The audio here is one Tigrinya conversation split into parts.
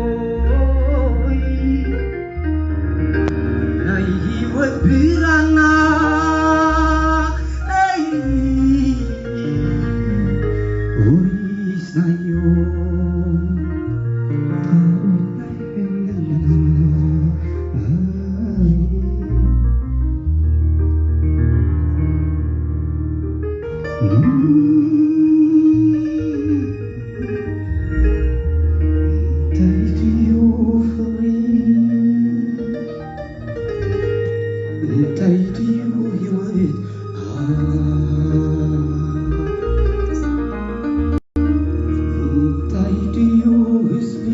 ድሪሶሞይ ናይ ህይወት ብራና ኣይ ውሪስናዮ። እንታይ ድዩ ፍቕሪ? እንታይ ድዩ ህይወት? እንታይ ድዩ ህዝቢ?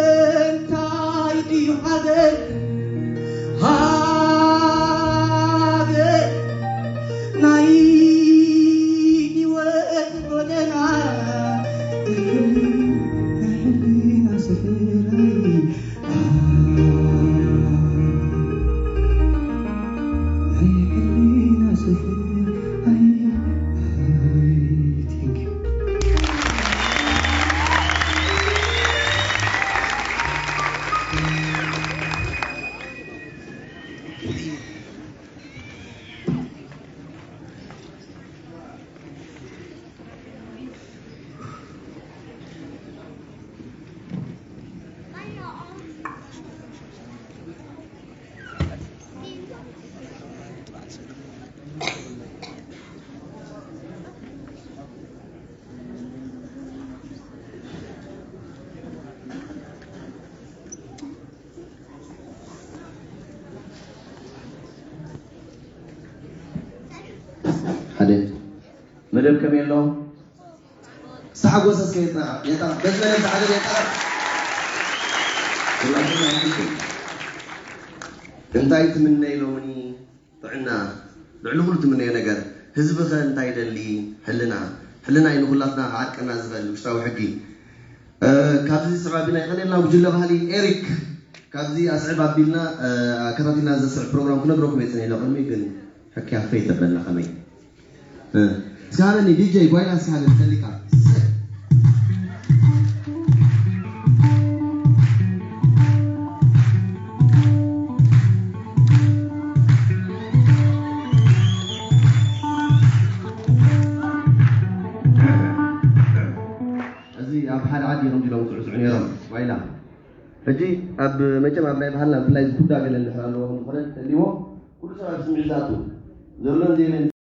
እንታይ ድዩ ሃገር? ሃገር ናይ ህይወት ጎደና፣ ናይ ሕልና ስፍራይ። ናይ ሕልና ስፍር ኣይ፣ ኣይ፣ thank you። ሓደ መደብ ከመይ ኣሎ? ዝተሓጎሰ እስከ የጣ-፣ የጣ-፣ በዚ መደብ ዝሓገዘ የጣ-። እንታይ ትምነይ ሎምኒ? ጥዕና። ልዕሊ ኩሉ ትምነዮ ነገር። ህዝብኸ እንታይ ይደሊ? ሕልና። ሕልና እዩ ንኹላትና ክዓጥቀና ዝኽእል ውሽጣዊ ሕጊ። እ፣ ካብዚ ስዕብ ኣቢልና ይቐንየልና ጉጅለ ባህሊ ኤሪክ። ካብዚ ኣስዕብ ኣቢልና፣ እ፣ ኣከታቲልና ዘስዕብ ፕሮግራም ክነግረኩም እየ ጽኒሐ ኢለ ቅድሚ ግን ሕክያ ፈይ ተበልና ከመይ? እ፣ እስከ ሃበኒ ዲጀይ ጓይላ እስከ ሃበኒ ተሊካ። እዚ ኣብ ሓደ ዓዲ ከምዚ ኢሎም ዝዕስዑ ነይሮም። ዋይላ። ሕጂ ኣብ መቸም ኣብ ናይ ባህልና ብፍላይ እዚ ኩዳ ገለ እንድሕር ኣለዎ ከም ዝኾነ ተልዎ ኩሉ ሰብ ኣብ ስምዒት ዝኣቱ ዘሎን ዘይብልን